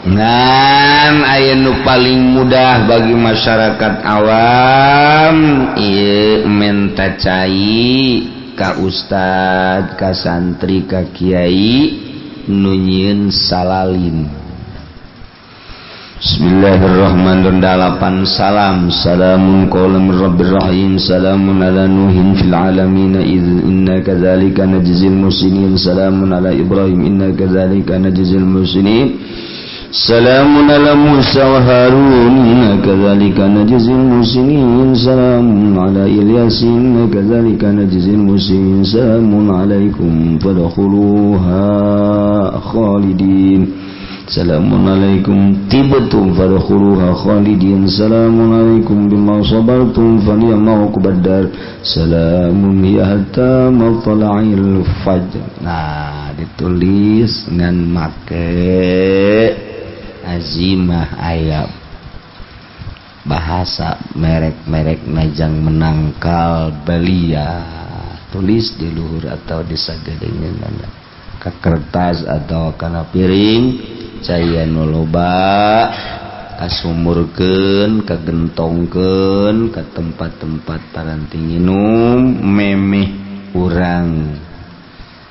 Ngan aya nu paling mudah bagi masyarakat awam ieu menta cai ka ustad, ka santri, ka kiai nu nyieun salalin. Bismillahirrahmanirrahim. Dalapan salam. Salamun qawlan min rabbir rahim. Salamun ala nuhin fil alamin. Inna kadzalika najzil muhsinin. Salamun ala Ibrahim. Inna kadzalika najzil muhsinin. Salamun ala Musa wa Harun. Inna kadzalika najzil muhsinin. Salamun ala Ilyas. Inna kadzalika najzil muhsinin. Salamun alaikum fadkhuluha khalidin. Salamun alaikum tibtum fadkhuluha khalidin. Salamun alaikum bima sabartum fa ni'ma uqbad dar. Salamun hiya hatta matla'il fajr. Nah, ditulis ngan make azimah ayat bahasa merek-merek najang menangkal belia. Tulis di luhur atau di sagedengeun ka kertas atau kana piring. Caya nu loba kasumurkeun, kagentongkeun ka tempat-tempat paranti nginum memeh urang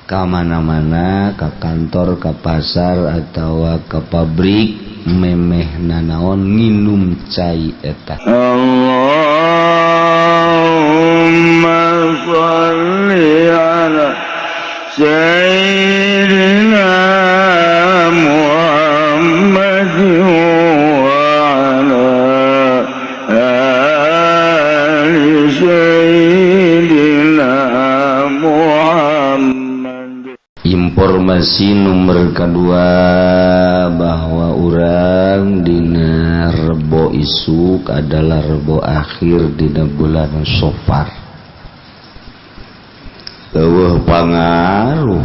ka mana-mana, ka kantor, ka pasar atawa ka pabrik memeh nanaon nginum cai eta. Allahumma shalli ala sayyidina Muhammad wa ala ali sayyidina Muhammad. Informasi nomor kedua bahwa urang dina Rebo isuk adalah Rebo akhir dina bulan Sofar. Eueuh pangaruh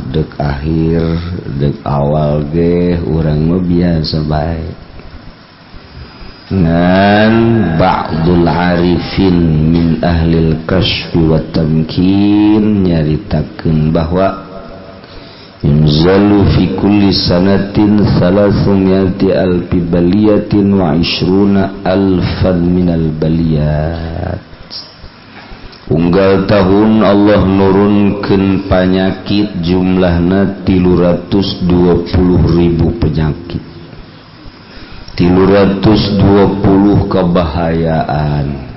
dek akhir dek awal ge urang mah biasa bae. Ngan ba'dul arifin min ahlil kasyfi wa tamkin nyaritakeun bahwa yunzalu fi kulli sanatin thalathumiyati alfi baliyatin wa ishruna alfan minal baliyat. Unggal tahun Allah nurunkeun panyakit jumlahna 320.000 penyakit, 320 kebahayaan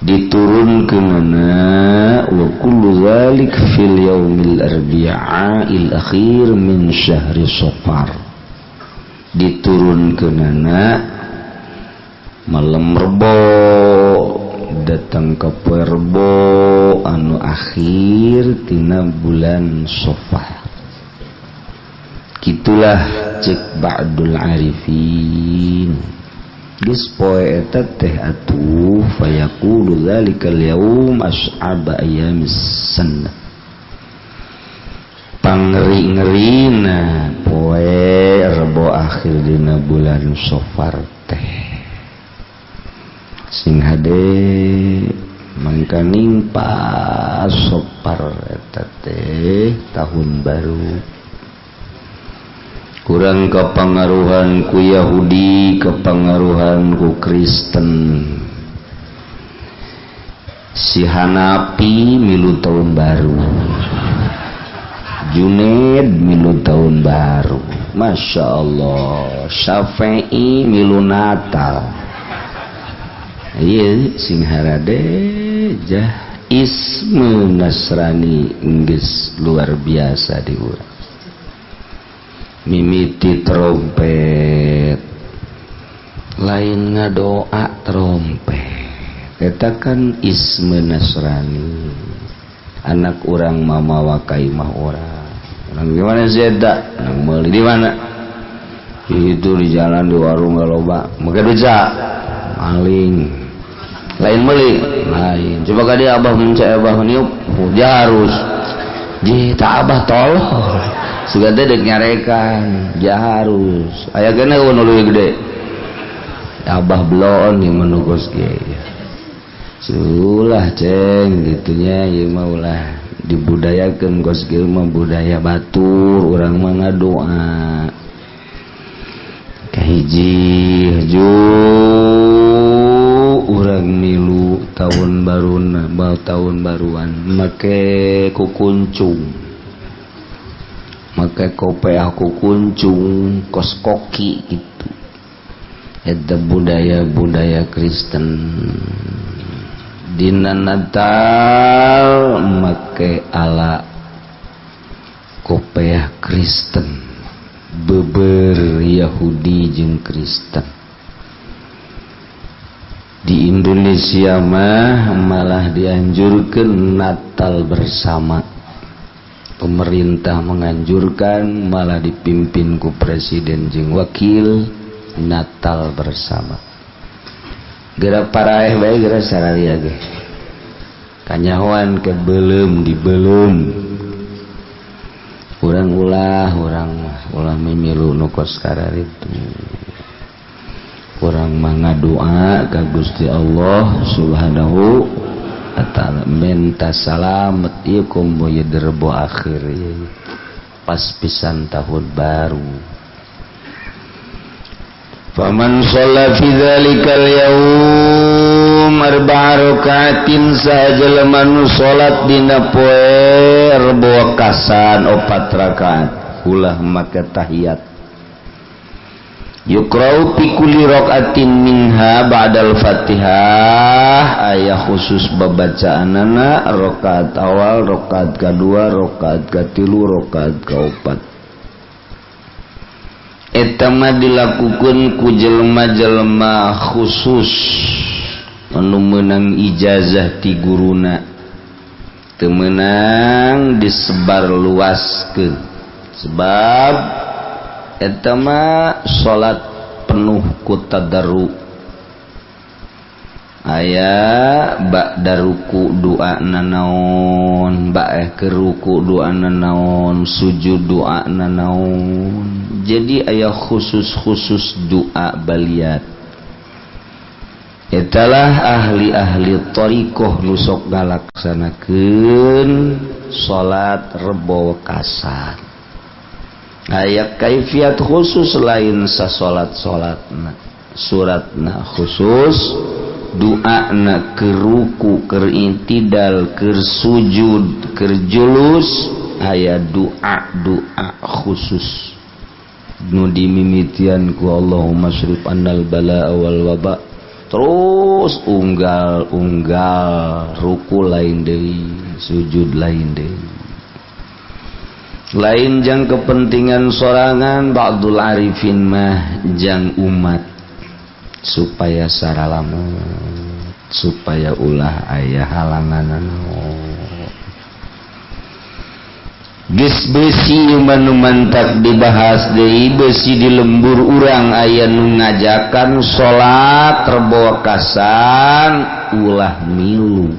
diturunkeunana wa kullu dzalik fil yaumil arbi'il akhir min syahri Safar. Diturunkeunana malam Rebo datang ke poe Rebo anu akhir tina bulan Safar. Kitulah cek ba'dul arifin. Geus poe eta teh atuh fayaqulu dzalikal yaum as'aba ayyamis sanah. Pangeri-ngerina poe Rebo akhir dina bulan Safar teh. Sing hade mangkaning pas Safar eta teh tahun baru. Kurang kepengaruhan ku Yahudi, kepengaruhan ku Kristen. Si Hanapi milu tahun baru, Juned milu tahun baru, Masya Allah. Syafi'i milu Natal. Iya, sing harade jah isme Nasrani geus luar biasa di urang. Mimiti trompet lain ngadoa trompet eta kan isme Nasrani. Anak urang mamawa ka imah urang, urang gimana sih eta urang meuli di mana itu di jalan di warung galoba make duit maling lain meuli lain coba ka dia abah mencet abah niup dia harus ji tak abah tolol sudah teh dek nyarekan dia harus aya gene nu leuwih gede abah bloon ieu mah kos ge sulah ceng gitunya ieu mah ulah Dibudayakeun kos kieu mah budaya batur urang mah ngadoa. Kahiji haju urang milu tahun baruna bal tahun baruan make kukuncung make kopeah kukuncung kos koki gitu. Eta budaya-budaya Kristen. Dina Natal make ala kopeah Kristen, beber Yahudi jeung Kristen. Di Indonesia mah malah dianjurkan Natal bersama. Pemerintah menganjurkan, malah dipimpin ku presiden jeung wakil Natal bersama. Geura paraeh bae geura sararia ge. Kanyahoan ke beuleum dibeuleum. Urang ulah, urang mah ulah mimilu nu kos kararitu. Urang mah ngadoa ka Gusti Allah Subhanahu wa taala minta salamet ieu komo ieu derbo akhir ieu. Pas pisan tahun baru. Faman shalla fi dzalikal yaum arba'a rakaatin sajelema nu salat dina poe Rebo wekasan 4 rakaat ulah make tahiyat. Yuqra'u fi kulli rakaatin minha ba'dal Fatihah aya khusus babacaanana rakaat awal, rakaat kadua, rakaat katilu, rakaat kaopat. Eta mah dilakukeun ku jelema-jelema khusus anu meunang ijazah ti guruna, teu meunang disebar luaskeun sebab eta mah salat penuh ku tadarru. Aya ba'da ruku doa nanaon, ba'eh ke ruku doa nanaon, sujud doa nanaon. Jadi aya khusus-khusus doa baliat. Etalah ahli-ahli thariqah nu sok ngalaksanakeun salat Rebo wekasan. Aya kaifiat khusus lain sasolat-solatna, suratna khusus, doana keur ruku, keur intidal, keur sujud, keur julus, aya doa-doa khusus nu dimimitian ku Allahumma srif annal balaa wal waba. Terus unggal-unggal ruku lain deui, sujud lain deui. Lain jang kepentingan sorangan, ba'dul arifin mah jang umat supaya saralamet, supaya ulah aya halangan. Geus besi manu mantak dibahas deui, besi di lembur urang aya nu ngajakan salat Rebo wekasan ulah milu.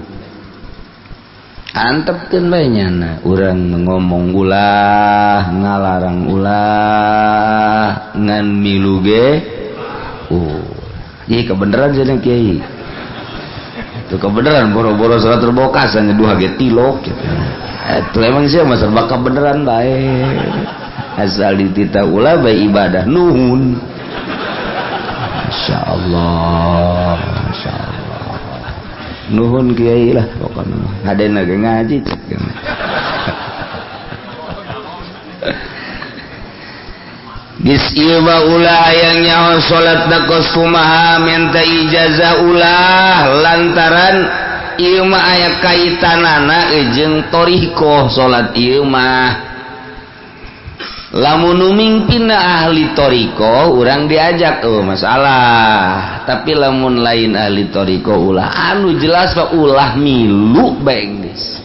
Antepkeun bae nyana, urang ngomong ulah, ngalarang ulah, ngan milu ge oh. Ieu kebenaran cenah kiai. Itu kebenaran boro-boro salat Rebo wekasan dua ge tilok gitu. Itu emang sih mah serba kebenaran bae. Asal dititah ulah bae ibadah nuhun. Masyaallah, masyaallah. Nuhun kiai lah pokokna. Hadena ge ngaji cek. Geus ieu mah ulah hayang nyaho salat da kos kumaha minta ijazah ulah lantaran ieu mah aya kaitanana jeung thariqah salat ieu mah. Lamun nu mingpinna ahli thariqah urang diajak oh masalah, tapi lamun lain ahli thariqah ulah anu jelas mah ulah milu bae geus.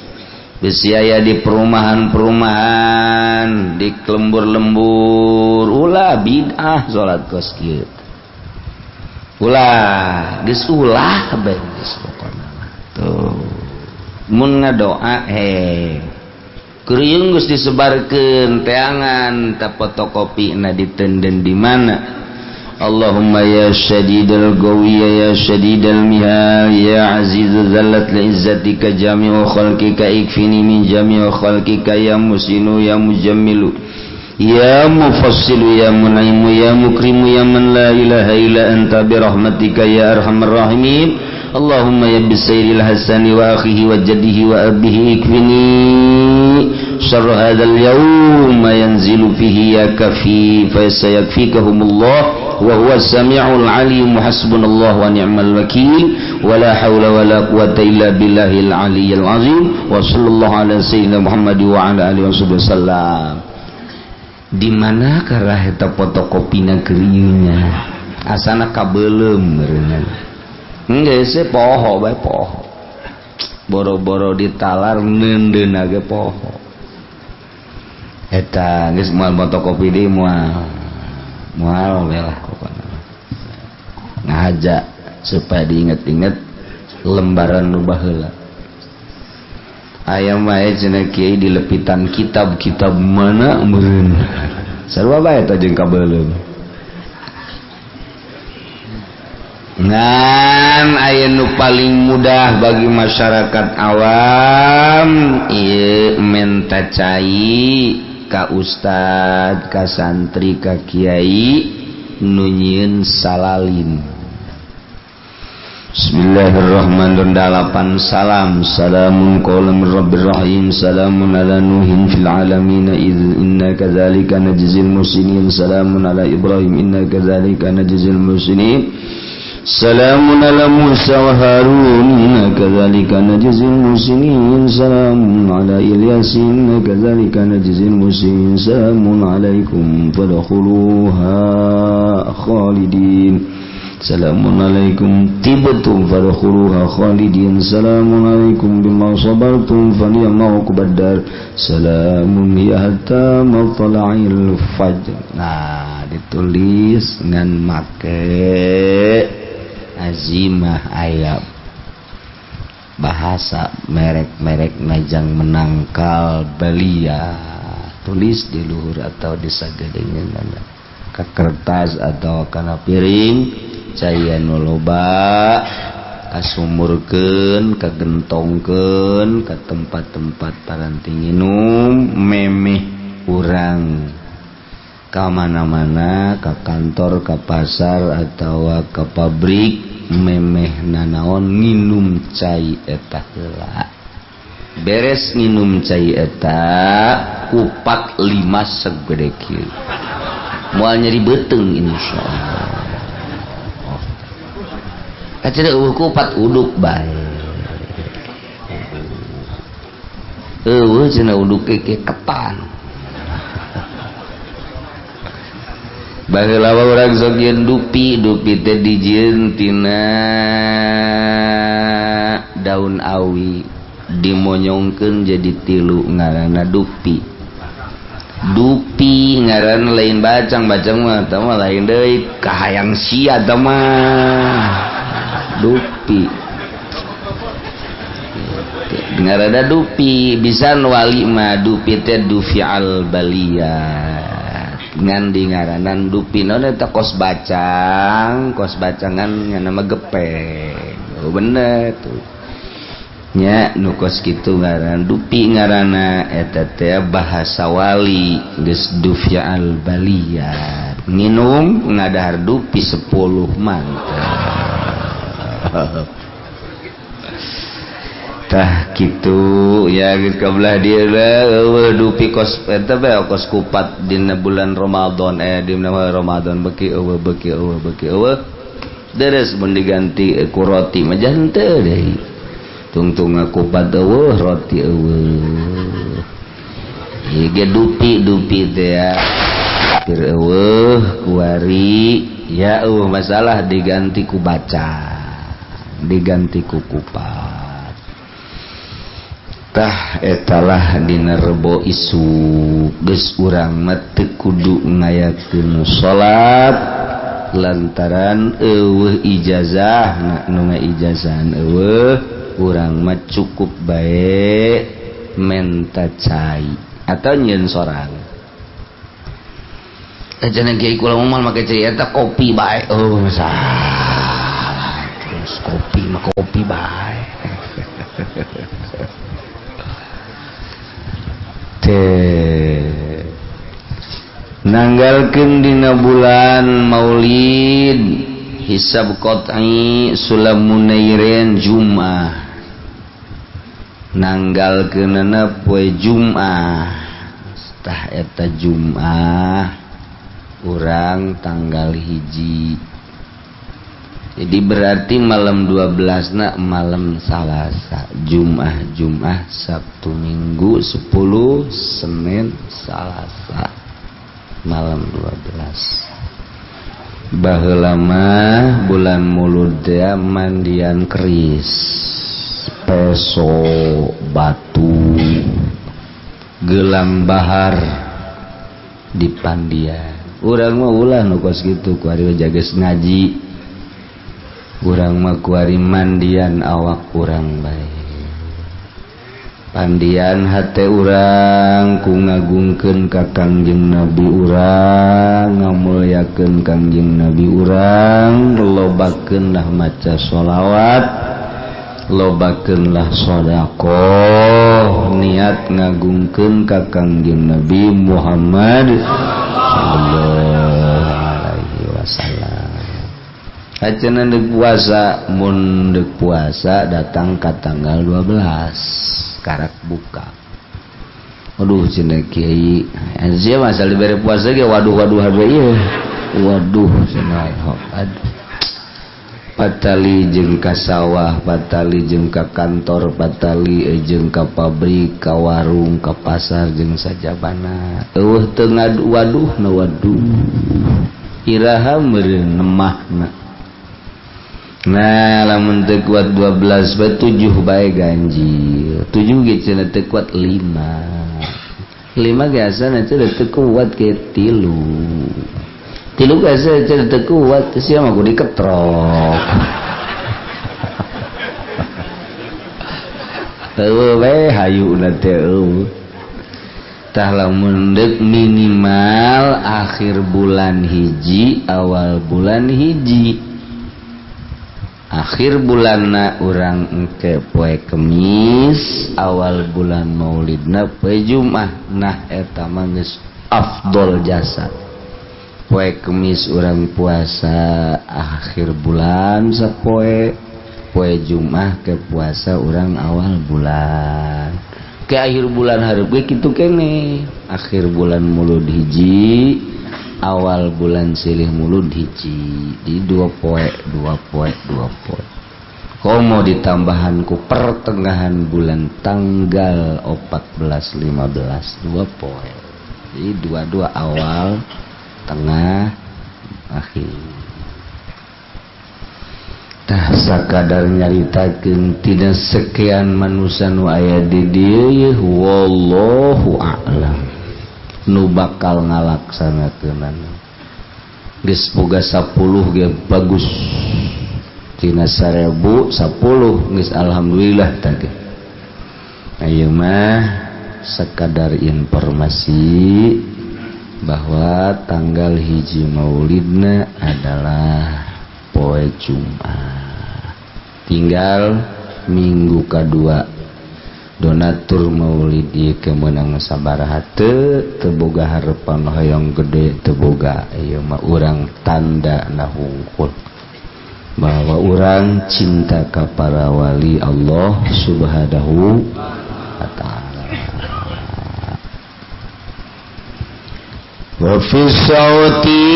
Bisi aya di perumahan-perumahan, di lembur-lembur, ulah bid'ah salat kos kieu. Ulah, geus ulah bae geus pokona mah. Tuh. Mun ngadoa he. Kurieung geus disebarkeun teangan ta fotokopina ditenden di mana. Allahumma ya syadidal qawiyya ya syadidal mihal ya azizu zallat li izzatika jami'u khalqika ikfini min jami'u khalqika ya musinu ya mujammilu ya mufassilu ya munaimu ya mukrimu ya man la ilaha illa anta bi rahmatika ya arhamar rahimin. Allahumma ya bisairil hasani wa akhihi wa jaddihi wa abihi ikfini syarra hadzal yawma yanzilu fihi ya kafi fa sayakfikahumullah wa huwa as-sami'ul 'alim. Hasbunallahu wa ni'mal wakil wa la haula wa la quwwata illa billahil aliyyil azim. Wa sallallahu ala sayyidina Muhammad wa ala alihi wasallam. Di mana karah eta fotokopina keriunya asana kabeuleum meureunna geus poho bae poho boro-boro ditalar neundeuna ge poho eta geus moal fotokopi deui moal moal we lah pokona ngahaja supaya diinget-inget lembaran nu baheula aya mah cenah kiai di lepitan kitab-kitab mana meureun sarua bae eta jeung kabeuleum ngan aya nu paling mudah bagi masyarakat awam ieu menta cai ka ustad ka santri ka kiai nu nyieun salalin. Bismillahirrahmanirrahim. 8 salam. Salamun qawlan min rabbir rahim. Salamun ala nuhin fil alamin iz inna kadzalika najzil muhsinin. Salamun ala ibrahim inna kadzalika najzil muhsinin. Salamun ala Musa wa Harun inna kadzalika najzil muhsinin. Salamun ala Ilyas inna kadzalika najzil muhsinin. Salamun alaikum fadkhuluha khalidin. Salamun alaikum tibtum fadkhuluha khalidin. Salamun alaikum bima sabartum fa ni'ma uqbad dar. Salamun hiya hatta matla'il fajr. Nah, ditulis ngan make azimah ayat bahasa merek-merek najang menangkal belia, tulis di luhur atau di sagedengeun ke kertas atau kana piring caya nu loba kasumurkeun kagentongkeun ka tempat-tempat paranti nginum memeh urang ka mana-mana, ka kantor, ka pasar atawa ka pabrik memeh nanaon nginum cai eta heula. Beres nginum cai eta kupat 5 segede kieu. Moal nyeri beuteung insyaallah. Kacida eueuh kupat uduk bae. Eueuh cenah uduk ke ketan. Baheula urang sok yeun dupi, dupi teh dijieun tina daun awi dimonyongkeun jadi tilu ngaranna dupi. Dupi ngaran lain bacang, bacang mah tah mah lain deui kahayang sia tah mah. Dupi. Ngaranna dupi, bisa wali mah dupi teh dufial baliyah. Ngan di ngaranan dupi naon eta kos bacang, kos bacangan ngan nama gepeng. Oh bener tuh. Nya nu kos kitu ngaran dupi ngaranna eta teh bahasa wali geus dufial baliyat. Nginum ngadahar dupi 10 mantap. Tah kitu ya geus kabelah dieu eueuh dupi kos eta bae kos kupat dina bulan Ramadan dina Ramadan beki eueuh beki eueuh beki eueuh deres mun diganti ku roti mah henteu deui tungtung kupat eueuh roti eueuh ieu ge dupi dupi teh ya pir eueuh kuari ya eueuh masalah diganti ku baca diganti ku kupat. Tah etalah dina rebo isuk geus urang mah teu kudu ngayakeun salat lantaran eueuh ijazah nu ngaijazahan eueuh urang mah cukup bae menta cai atau nyieun sorang. Cenah kiai kula mah make cai eta kopi bae. Oh salah. Terus kopi mah kopi bae. Teh nanggalkeun dina bulan Maulid hisab qat'i sulam munairin Jumat. Nanggalkeunana poe Jumat. Tah eta Jumat urang tanggal 1. Jadi berarti malam 12 na malam Salasa, Jumat, Jumat, Sabtu, Minggu 10, Senin, Salasa malam 12. Baheula mah bulan Mulud teh mandian keris, peso, batu, gelang bahar di pandian. Urang mah ulah nu kos kitu kuari jages ngaji. Urang mah kuari mandian awak urang bae. Pandian hate urang ku ngagungkeun ka Kangjeng Nabi urang, ngamulyakeun Kangjeng Nabi urang, lobakeun lah maca sholawat, lobakeun lah sedekah, niat ngagungkeun ka Kangjeng Nabi Muhammad sallallahu alaihi wasallam. Acenah deuk puasa, mun deuk puasa datang ka tanggal 12 karak buka. Aduh cenah kiai, sia masal dibere puasa ge waduh-waduh habe ieu. Waduh cenah aduh. Patali jeung ka sawah, patali jeung ka kantor, patali jeung ka pabrik, ka warung, ka pasar jeung sajabana. Eueuh teu ngadu waduh na waduh. Iraha meureun nemahna. Nah, lamun teu kuat 12 bae 7 bae ganjil. 7 ge cenah teu kuat 5. 5 ge asana cenah teu kuat ke 3. 3 ge asana cenah teu kuat sia mah kudu diketrok. Teu bae hayuna teh eueuh. Tah lamun deuk minimal akhir bulan 1 awal bulan 1. Akhir bulanna urang engke poe Kemis, awal bulan Maulidna poe Jumat. Nah eta mah geus afdol jasa. Poe Kemis urang puasa akhir bulan sapoe, poe Jumat ke puasa urang awal bulan. Ke akhir bulan hareup ge kitu keneh. Akhir bulan Mulud 1, awal bulan silih Mulud 1. Di 2 poe, 2 poe, 2 poe. Komo ditambahan ku pertengahan bulan tanggal 14 15 2 poe. Jadi dua-dua awal, tengah, akhir. Tah sakadar nyaritakeun tina sekian manusia nu aya di dieu yeuh wallahu a'lam. Nu bakal ngalaksanakeunana. Geus boga 10 ge bagus. Tina 1000 10 geus alhamdulillah tah ge. Ayeuna mah sekadar informasi bahwa tanggal 1 Maulidna adalah poe Jumat. Tinggal minggu kedua donatur Maulid ieu kemenang sabaraha teu teu boga harepan hoyong gede teu boga. Ieu mah urang tanda na hungkul bahwa urang cinta ka para wali Allah Subhanahu wa ta'ala. Wa fi sauti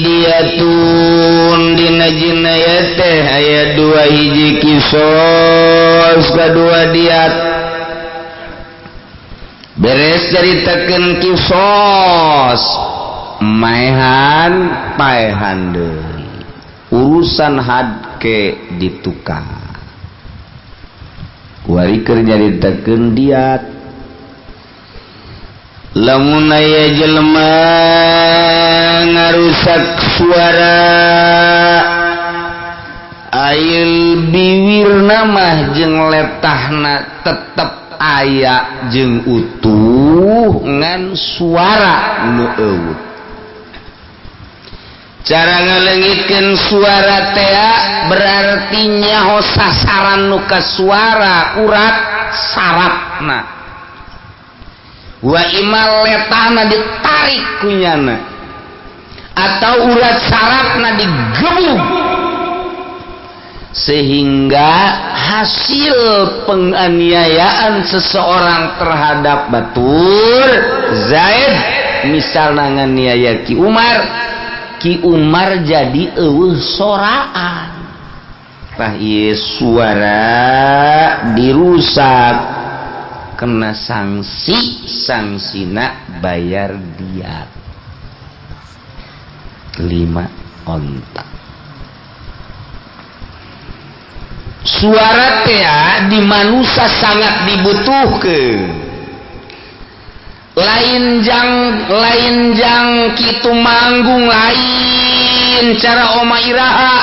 diatun dina jinayat teh aya 2 hiji kisos kadua diat. Beres caritakeun kisos maehan paehan deui. Urusan hadke ditukar. Kuari keur nyaritakeun diat. Lamun aya jelema ngarusak suara ail biwirna mah jeung letahna tetep aya jeung utuh. puguh ngan suara nu eueuh. Cara ngaleungitkeun suara teh berarti nyaho sasaran nu ka suara urat sarafna. Wa imal letahna ditarik kunyana atau urat sarafna digebug sehingga hasil penganiayaan seseorang terhadap batur Zaid misalna nganiaya Ki Umar, Ki Umar jadi eueuh soraan. Tah ieu suara dirusak kena sanksi, sangsina bayar diat 5 onta. Suara teh di manusia sangat dibutuhkan. Lain jang kitu manggung lain cara Oma Iraha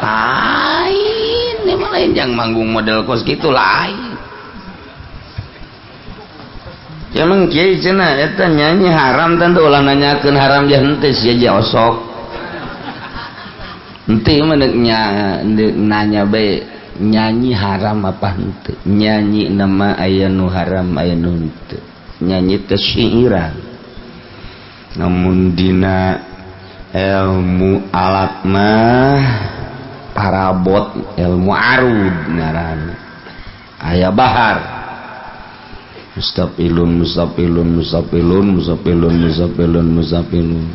lain, emang lain jang manggung model kos gitu lain. Emang kiai cenah eta nyanyi haram tentu ulah nanyakeun haram jah henteu sia ja osok. Henteu mah nanya bae nyanyi haram apa henteu. Nyanyi nama aya nu haram aya nu henteu. Nyanyi teh syiiran. Namun dina ilmu alat mah parabot ilmu arud ngaranna. Aya bahar. Mustafilun mustafilun mustafilun mustafilun mustafilun mustafilun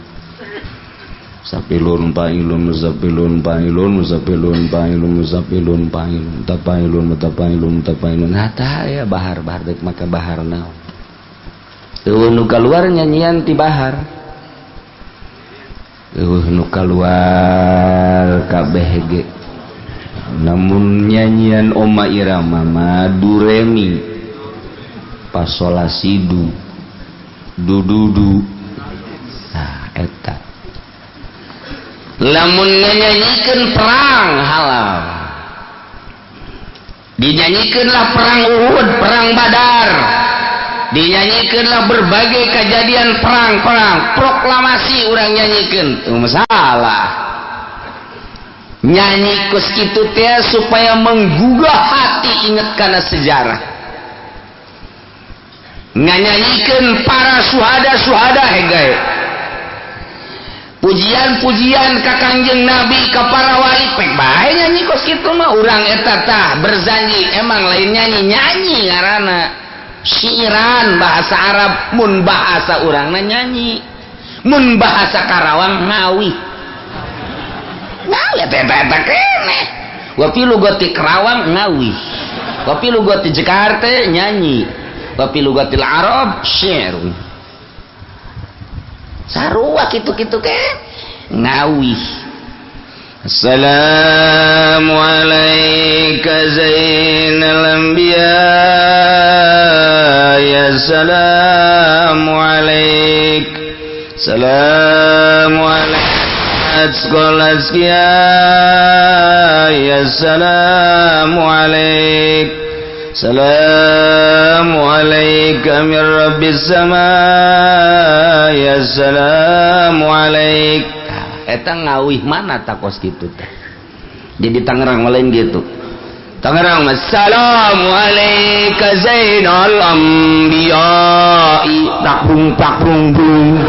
mustafilun fa'ilun mustafilun fa'ilun mustafilun fa'ilun mustafilun fa'ilun tafailun mutafailun mutafailun. Nah tah aya bahar bahar deuk maka bahar naon. Eueuh nu kaluar nyanyian ti bahar. Eueuh nu kaluar kabeh ge. Namun nyanyian Oma Irama mah duremi pasolasidu dududu. Nah eta lamun nyanyikan perang halal, dinyanyikanlah perang Uhud, perang Badar, dinyanyikanlah berbagai kejadian perang-perang, proklamasi urang nyanyikan, itu masalah. Nyanyi kos kitu teh supaya menggugah hati ingat kana sejarah. Nyanyikan para suhada-suhada hegai. Pujian-pujian ka Kangjeng Nabi ka para wali pek bae nyanyi kos kitu mah urang eta tah berzanji emang lain nyanyi-nyanyi ngaranna. Syiiran bahasa Arab mun bahasa urangna nyanyi. Mun bahasa Karawang ngawi. Ngawi eta eta keneh. Wa fi lugati Karawang ngawi. Wa fi lugati Jakarta nyanyi. Wa fi lugatil Arab syi'run. Sarua kitu-kitu ke ngawi. Assalamu alayka zainal anbiya ya assalamu alaik assalamu alaik asqal ya assalamu alaik assalamu alayka min rabbis sama ya assalamu alaik. Eta ngawih mana takos gitu teh. Jadi Tangerang lain gitu. Tangerang assalamu alayka zainal anbiya'i takbung takbung bung.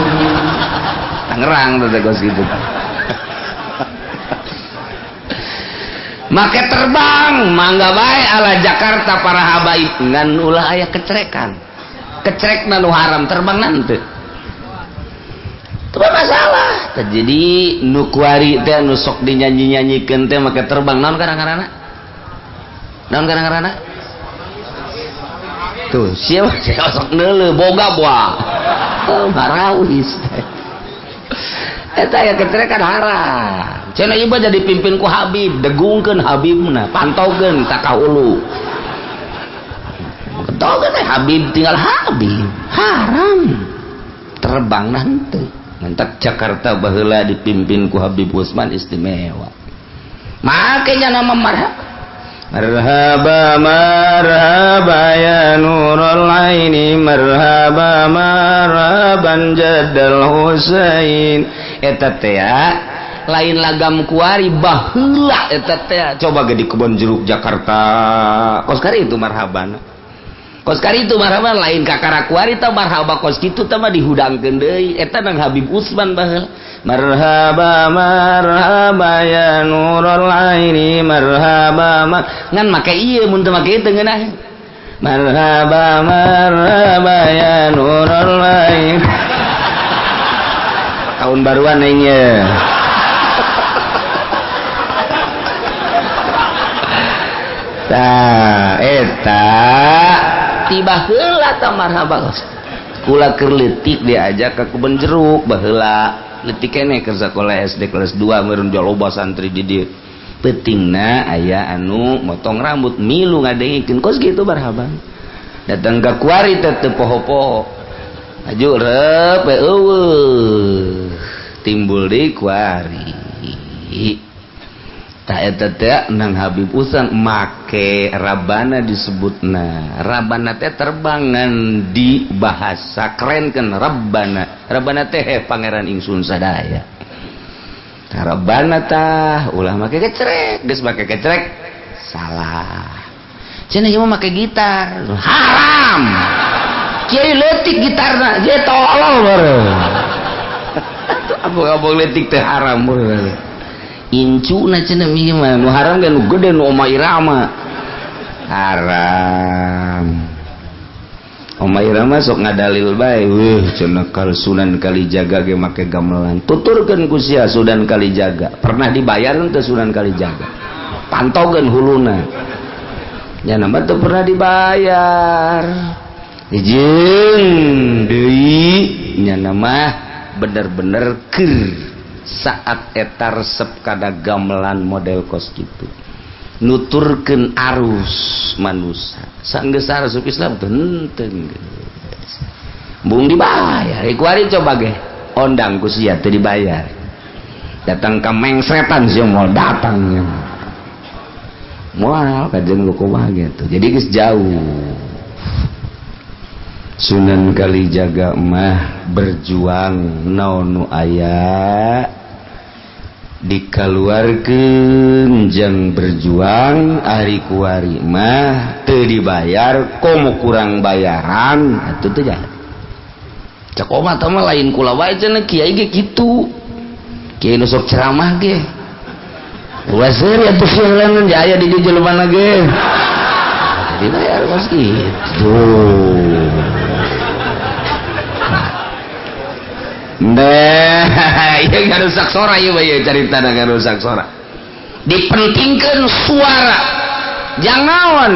Tangerang teh kos gitu. Make terbang mangga bae ala Jakarta para habaib ngan ulah aya kecerekan. Kecerekna nu haram terbang nanti. Itu masalah. Jadi nu kuari teh nu sok dinyanyi-nyanyikeun teh make terbang naon kadang-kadang? Naon kadang-kadang? Tuh, siapa sok neuleuh boga buah. Oh, marawis teh. Eta aya kecerekan haram. Cenah ieu jadi pimpin ku Habib, degungkeun Habibna, pantaukeun ka kahulu. Pantaukeun Habib tinggal Habib, haram. Terbang nanti. Mentak Jakarta baheula dipimpin ku Habib Usman istimewa. Makanya nama marhab. Marhaba marhaba ya nurul aini marhaba marhaban jaddal Husain. Eta teh lain lagam kuari baheula eta teh. Coba ge di Kebon Jeruk Jakarta. Kos kari itu marhabana. Kos kari itu marhaban lain kakara kuari tah marhaba kos kitu tah mah dihudangkeun deui. Eta nang Habib Usman baheula. Marhaba marhaba ya nurul aini marhaba ngan make ieu mun teu make teu ngeunah. Marhaba marhaba ya nurul aini. Tahun baruan aing ye. Tah eta tiba heula tah marhaba. Kula keur leutik diajak ka kebon jeruk baheula. Letik keneh keur sakola SD kelas 2 meureun loba santri di dieu. Peutingna aya anu motong rambut milu ngadengikeun kos kitu marhaban. Datang ka kuari teh teu poho-poho. Aju reup we eueuh. Timbul deui kuari. Tah eta teh nang Habib Usang make rabana disebutna. Rabana teh terbangan di bahasa kerenkeun rabbana. Rabbana teh pangeran ingsun sadaya. Tah rabbana tah ulah make kecerek, geus make kecerek salah. Cenah ieu mah make gitar, haram. Kiai leutik gitarna, je tolol baru. Abang-abang leutik teh haram baru. Incuna cenah ieu mah nu haram ge nu gede nu Oma Irama. Haram. Oma Irama sok ngadalil bae, weuh cenah kal Sunan Kalijaga ge make gamelan. Tuturkeun ku sia Sunan Kalijaga. Pernah dibayar teu Sunan Kalijaga? Pantogeun huluna. Nya mah teu pernah dibayar. Jeung deui nya mah bener-bener keur saat eta resep kada gamelan model kos kitu nuturkeun arus manusia sanggeus resep Islam teu henteu geus bung dibayar kuari coba ge ondang ku sia teu dibayar datang ka mengsretan sia moal datang moal kajeun lu kumaha gitu jadi geus jauh. Sunan Kalijaga mah berjuang naon nu aya dikaluarkeun jang berjuang ari kuari mah teu dibayar komo kurang bayaran atuh teu jahat. Cek omat mah lain kula wae cenah kiai ge kitu. Kiai nu sok ceramah ge. Ulah seuri atuh sieuleun aya di dieu jelema ge. Dibayar kos kitu. Nah, ieu ngarusak sora ieu mah ieu caritana ngarusak sora. Dipentingkeun suara. Jangan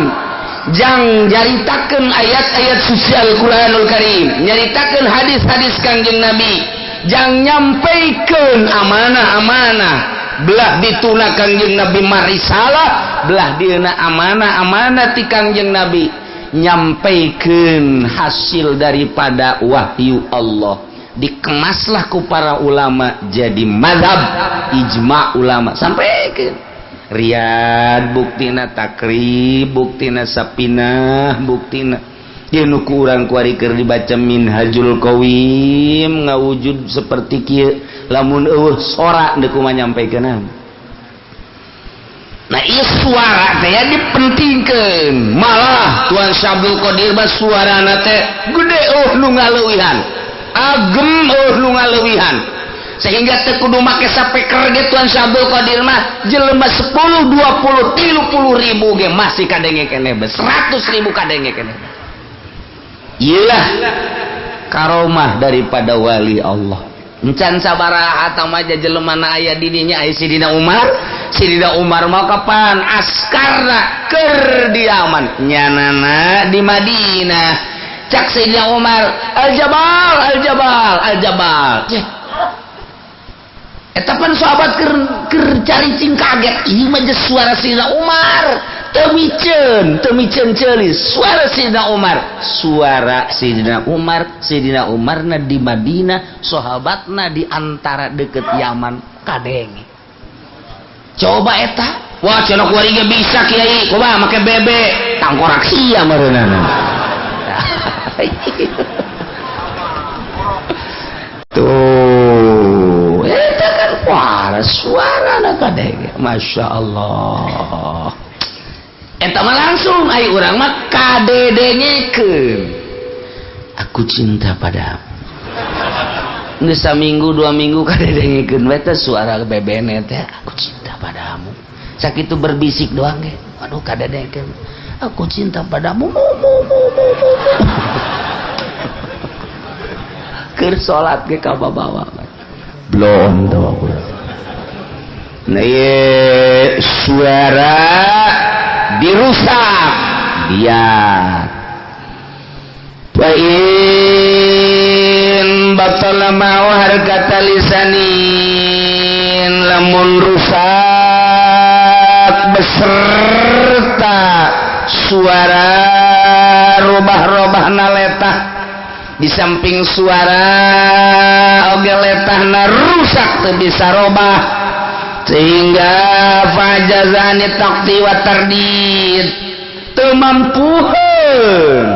jang nyaritakeun ayat-ayat suci Al-Qur'anul Karim, nyaritakeun hadis-hadis Kangjeng Nabi, jang nyampaikeun amanah-amanah. Belah dituna Kangjeng Nabi marisalah, belah dieuna amanah-amanah ti Kangjeng Nabi, nyampaikeun hasil daripada wahyu Allah. Dikemaslah ku para ulama jadi mazhab ijma ulama sampai ke Riyad buktina Takrib buktina Sapinah buktina ieu nu ku urang kuari keur dibaca Minhajul Qawim ngawujud seperti kieu lamun eueuh sora deuk kumaha nyampaikeunna. Nah ieu suara teh ya dipentingkeun malah Tuan Syabdul Qadir mah suarana teh gede eueuh nu ngaleuwihan agem eueuh nu ngaleuwihan sehingga teu kudu make sapeker ge Tuan Syabdul Qadir mah jelema 10 20 30 ribu ge masih kadenge keneh 100 ribu kadenge keneh. Iyalah karomah daripada wali Allah. Encan sabaraha mah jelema na aya di dinya aya Sidina Umar. Sidina Umar mah kapan askarna keur diaman nyanana di Madinah. Cak Sayyidina Umar, al-jabal, al-jabal, al-jabal. Eta pan sahabat keur caricing kaget, ieu mah suara Sayyidina Umar. Teu miceun ceulis suara Sayyidina Umar. Suara Sayyidina Umar, Sayyidina Umarna di Madinah, sahabatna di antara deket Yaman kadenge. Coba eta Wah, cenah kuari ge bisa, Kiai, kumaha make bebe tangkorak sia meureunana. Tuh, eta kan suara suara na kadenge, Masya Allah. Eta mah langsung ai urang mah kadedengekeun, "Aku cinta padamu." Geus saminggu 2 minggu kadedengekeun we teh suara bebene teh, "Aku cinta padamu." Sakitu berbisik doang ge, aduh, kadedengekeun, "Aku cinta padamu," mu mu mu mu mu. Keur salat ge kababawa belum tuh. Nah, ye, suara dirusak dia. Wa in batala mau harkata lisanin, lamun rusak beserta suara robah-robah letah, di samping suara oge letahna rusak, teu bisa robah, sehingga fa'ajaza anit taqti wa tardid, teu mampuheun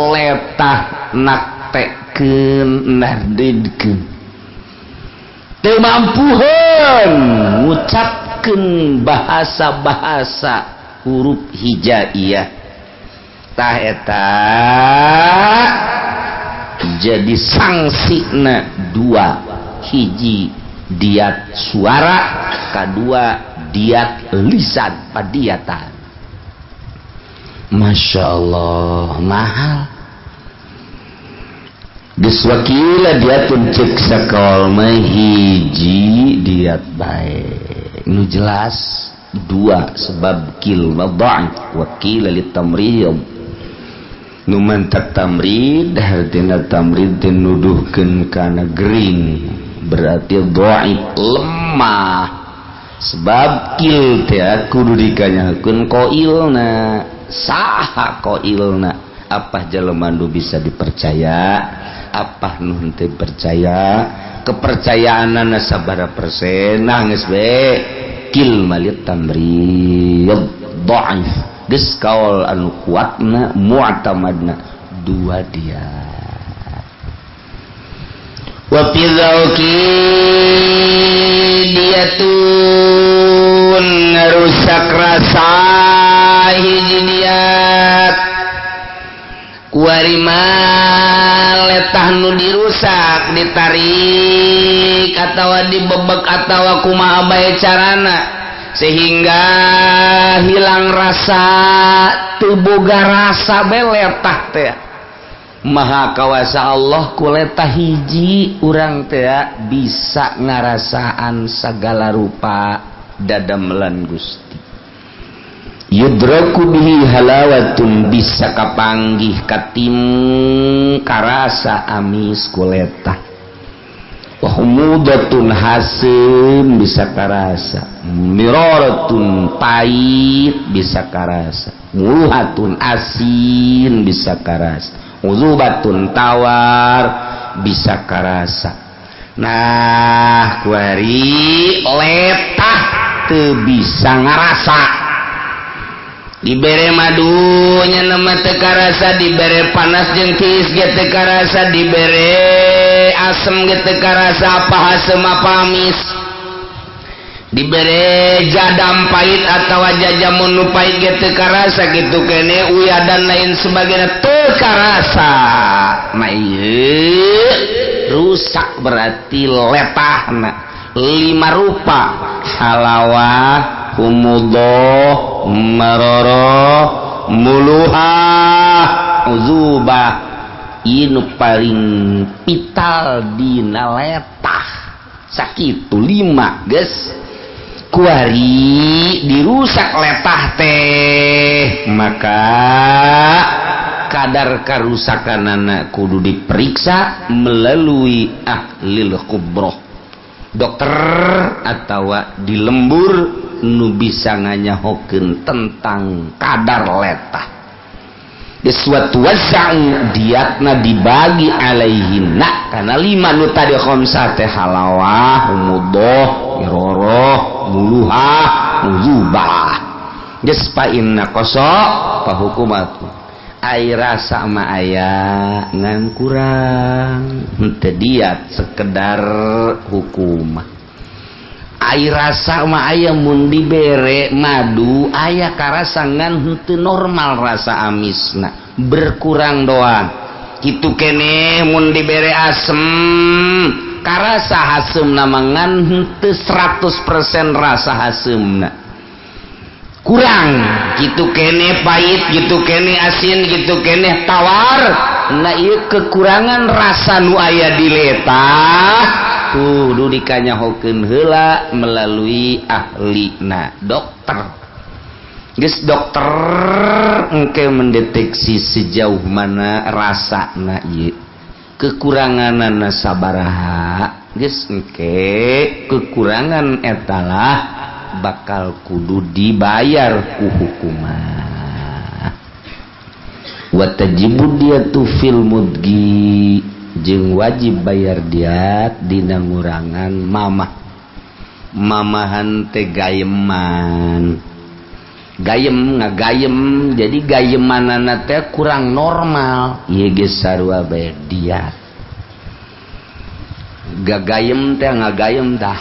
letah naktekeun nardidkeun, teu mampuheun ngucapkeun bahasa-bahasa huruf hijaiyah. Tah, eta jadi sangsina dua: hiji diat suara, kedua diat lisan, padiatan. Masya Allah, mahal. Geus wakila diatun, cek sakaol mah hiji diat bae, nu jelas dua, sebab kil dhaif wa qila litamrid. Nu mantak tamrid, hartina tamrid teh nuduhkeun kana gering, berarti dhaif, lemah, sebab kil teh kudu dikanyakeun qailna, saha qailna, apa jelema nu bisa dipercaya, apa nu henteu percaya, kepercayaanana sabaraha persen. Nah, geus we kil malit tamrid dhaif. Geus kaul anu kuatna, mu'tamadna, dua dia. Wa fi dzauqi diyatun, ngarusak rasa hiji diat. Kuari mah letah nu dirusak ditarik atawa dibebek atawa kumaha bae carana sehingga hilang rasa, teu boga rasa bae letah teh. Maha kawasa Allah, ku letah hiji urang teh bisa ngarasaan segala rupa dadamelan Gusti. Yudraku bihi halawatun, bisa kapanggih, katim, karasa amis ku letah. Wa humudatun, haseum bisa karasa, miraratun, pahit bisa karasa, muluhatun, asin bisa karasa, uzubatun, tawar bisa karasa. Nah, kuari letah teu bisa ngarasa. Dibere madunya nama teu karasa, dibere panas jeung tiis ge teu karasa, dibere asem ge teu karasa, apa hasem apa amis, dibere jadam pahit atau jajamun nu pahit ge teu karasa, kitu kene uyah dan lain sebagainya teu karasa. Nah, ieu rusak berarti letahna lima rupa: halawah, humudoh, maroroh, muluhah, uzubah. Ini paling vital dina letah, sakitu lima. Geus kuari dirusak letah teh, maka kadar karusakan anak kudu diperiksa melalui ahlil khubroh, dokter atau di lembur nu bisa nganyahokeun tentang kadar letah. Suatu waza'u diatna dibagi alaihinna karena lima nu tadi, khamsah teh: halawah, humudoh, miroroh, muluhah, muzubah. Geus fa inna qaso fa hukumatu. Ai rasa mah aya ngan kurang, henteu diat sekedar hukumah. Ai rasa mah aya mun dibere madu aya karasa ngan henteu normal rasa amisna, berkurang doang. Kitu keneh mun dibere asem karasa haseumna mah ngan henteu 100% rasa haseumna, kurang. Kitu keneh pahit, kitu keneh asin, kitu keneh tawar. Nah ieu kekurangan rasa nu aya di letah kudu dikanyahokeun heula melalui ahlina dokter. Geus dokter engke mendeteksi sejauh mana rasana ieu kekuranganana sabaraha. Geus engke kekurangan etalah bakal kudu dibayar ku hukuman. Wa tajibu diyatu fil mudgi jeung wajib bayar diat dina ngurangan mamah. Mamahan teh gayeman, gayem ngagayem, jadi gayemanana teh kurang normal. Ieu geus sarua bayar diat. Gagayem teh ngagayem tah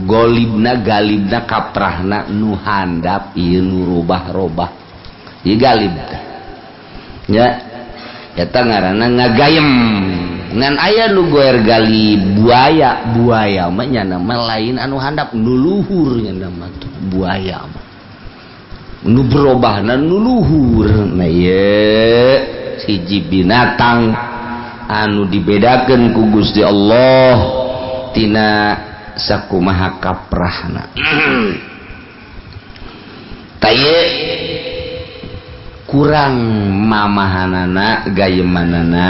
golibna galibna kaprahna nu handap ieu nu robah-robah ieu galib teh nya eta ngaranna ngagayem. Ngan aya nu goer galib buaya, buaya mah nya mah lain anu handap nu luhur nya mah tuh buaya mah nu berobahna nu luhur. Nah ieu hiji binatang anu dibedakeun ku Gusti Allah tina sakumaha kaprahna. Taye kurang mamahanana gayemanana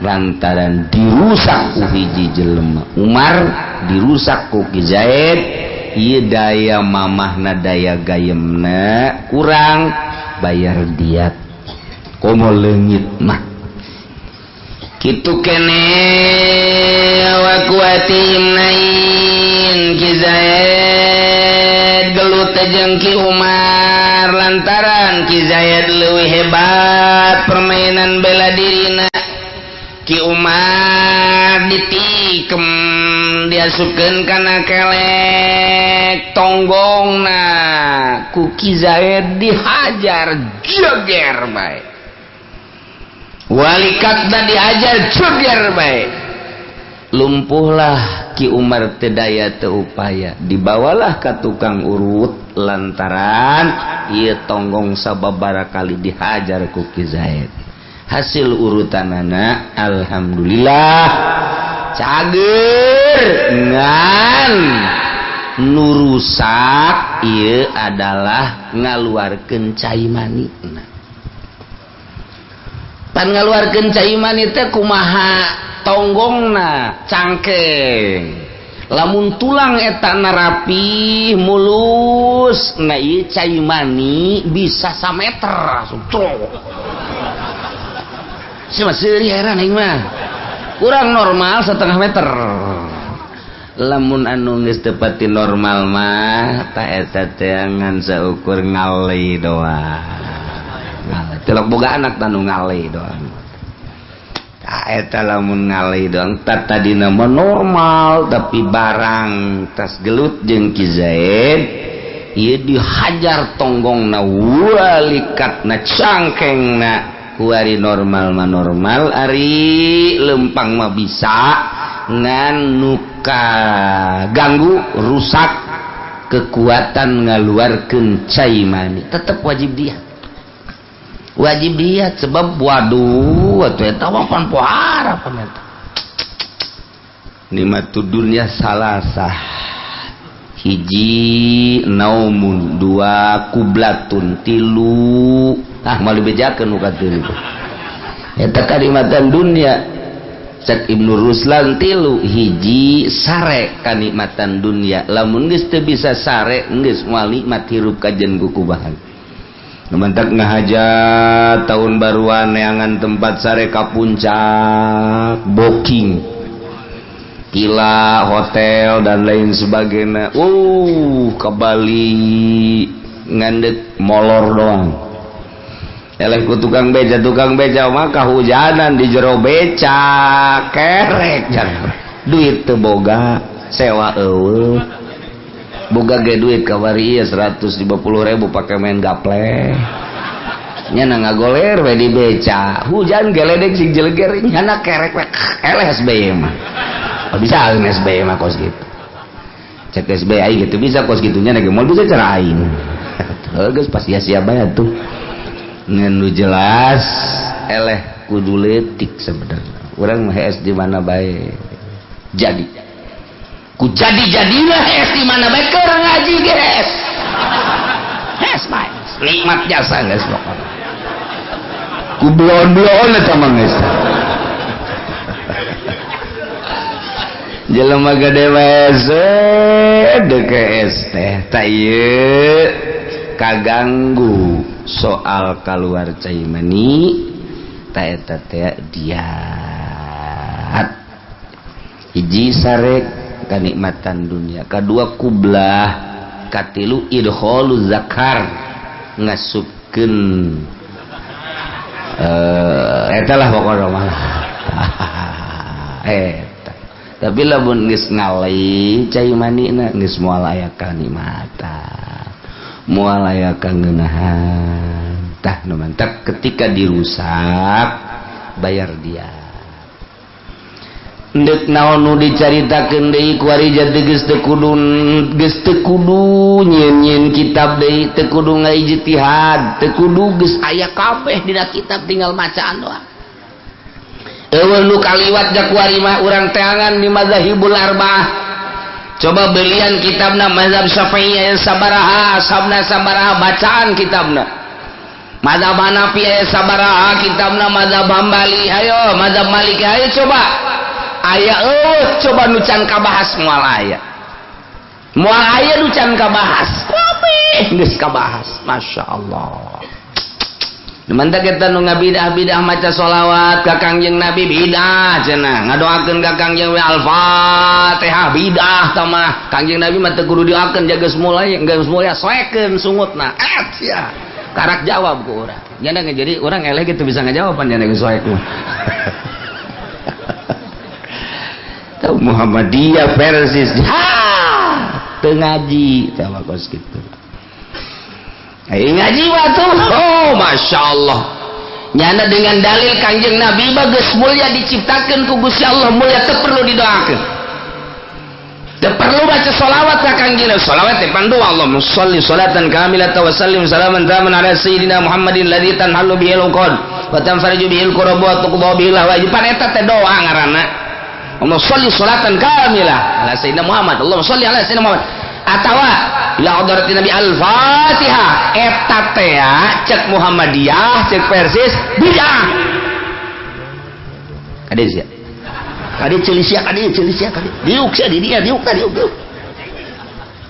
lantaran dirusak ku hiji jelema Umar, dirusak ku Ki Zaid. Ieu daya mamahna daya gayemna kurang, bayar diat komo leungit mah. Kitu keneh wa kuati imnain Ki Zaid gelut jeung Ki Umar lantaran Ki Zaid leuwih hebat permainan bela dirina. Ki Umar ditikem diasupkeun kana kelek tonggongna ku Ki Zaid dihajar jeger bae. Walikatna dihajar jeger bae. Lumpuhlah Ki Umar teu daya teu upaya, dibawalah ka tukang urut lantaran ieu tonggong sababaraha kali dihajar ku Ki Zaid. Hasil urutanana alhamdulillah cager ngan nu rusak ieu adalah ngaluarkeun cai mani. Pan ngaluarkeun cai mani teh kumaha tonggongna cangkeng, lamun tulang eta rapi mulus, nah ieu cai mani bisa sameter langsung trok. Si masih heran aing mah kurang normal setengah meter. Lamun anu geus teu pati normal mah ta eta teh ngan saukur ngalei doang. Tilok boga anak tanu ngalei doang. Ta eta lamun ngalei doang ta tadina mah normal tapi barang tas gelut jeung Ki Zaid ieu dihajar tonggongna walikatna cangkengna. Kuari normal mah normal, ari lempang mah bisa ngan nuka ganggu rusak kekuatan ngaluarkeun cai mani tetep wajib dia. Wajib dia sebab waduh atuh eta mah pan pohara pan eta. Nikmatud dunya salasah, hiji naumun, dua kublatun, tilu ah mau dibejakeun nu katilu. Eta kanikmatan dunia cek Ibnu Ruslan tilu, hiji sare kanikmatan dunia, lamun geus teu bisa sare geus moal nikmat hirup kajen kukubahan. Mantak ngahajat tahun baruan neangan tempat sare ka puncak, booking villa, hotel dan lain sebagainya. Ke Bali Ngandek molor doang. Eleh ku tukang beca mah hujanan di jero beca kerek jangan. Duit teu boga, sewa eueuh. Boga ge duit kawari ieu 150.000 pake main gaple. Nyana ngagoler we di beca. Hujan geledek sing jeleger nyana kerek we. Eleh SBY mah. Oh, bisa SBY mah kos gitu. Cek SBY aing gitu bisa kos gitunya ge moal bisa cara aing. Geus pas sia-sia bae atuh. Ngan nu jelas eleh kudu leutik sebenarnya. Urang mah hees di mana bae. Jadi. Ku jadi-jadilah hees di mana bae keur ngaji ge hees. Hees bae. Nikmat jasa geus pokona. Ku bloon-bloon eta mah geus. Jelema gede wae DKS teh tah ieu kaganggu soal kaluar cai mani ta eta teh diat. Hiji sarek kanikmatan dunia, kadua kublah, katilu idkhalu zakar ngasupkeun eta lah pokona mah. Eta. Tapi lamun geus ngalai cai manina geus moal aya kanikmatan. Moal aya kangeunahan. Tah nu mantap ketika dirusak bayar dia. Ndek naon nu dicaritakeun deui ku ari jadi geus teu kudu nyieun kitab deui, teu kudu ngaijtihad, teu kudu geus aya kabeh dina kitab tinggal macaan doang. Eueuh nu kaliwat ja ku ari mah urang teangan di mazhabul arbaah. Coba belian kitabna mazhab Syafi'i aya sabaraha, ashabna sabaraha bacaan kitabna. Mazhab Hanafi aya sabaraha kitabna, mazhab Hambali ayo, mazhab Maliki ayo coba. Aya eueuh coba nu can kabahas moal aya. Moal aya nu can kabahas. Kabeh geus kabahas. Masyaallah. Mantap kita nu ngabidah-bidah maca sholawat ka Kangjeng Nabi bidah cenah. Ngadoakeun ka Kangjeng Al-Fatihah bidah tah mah. Kangjeng Nabi mah teu kudu dioakeun jaga mulai geus mulya soekeun sungutna. Et sia. Karak jawab ku urang. Nya jadi urang eleh kitu bisa ngajawaban nya geus soek mah. Tahu Muhammadiyah persis. Ha! Teu ngaji tah mah kos kitu. Ngaji waktu, oh masya Allah. Nyana dengan dalil Kangjeng Nabi bagus mulia diciptakan ku Gusti Allah mulia teu perlu didoakeun. Teu perlu baca sholawat ka Kangjeng Nabi. Sholawat teh pandu Allahumma sholli sholatan kamilatan wa sallim salaman taman ala sayyidina Muhammadin ladzi tanhallu bihil uqad wa tanfariju bihil kurab wa tuqda bihil hawaij. Pan eta teh doa ngaranna. Allahumma sholli sholatan kamilah ala sayyidina Muhammad. Allahumma sholli ala sayyidina Muhammad. Atawa ila hadrati Nabi Al-Fatihah eta teh cek Muhammadiyah cek Persis bid'ah. Kade sia. Kade ceuli sia, kade ceuli sia, kade. Diuk sia di dia, diuk tadi diuk.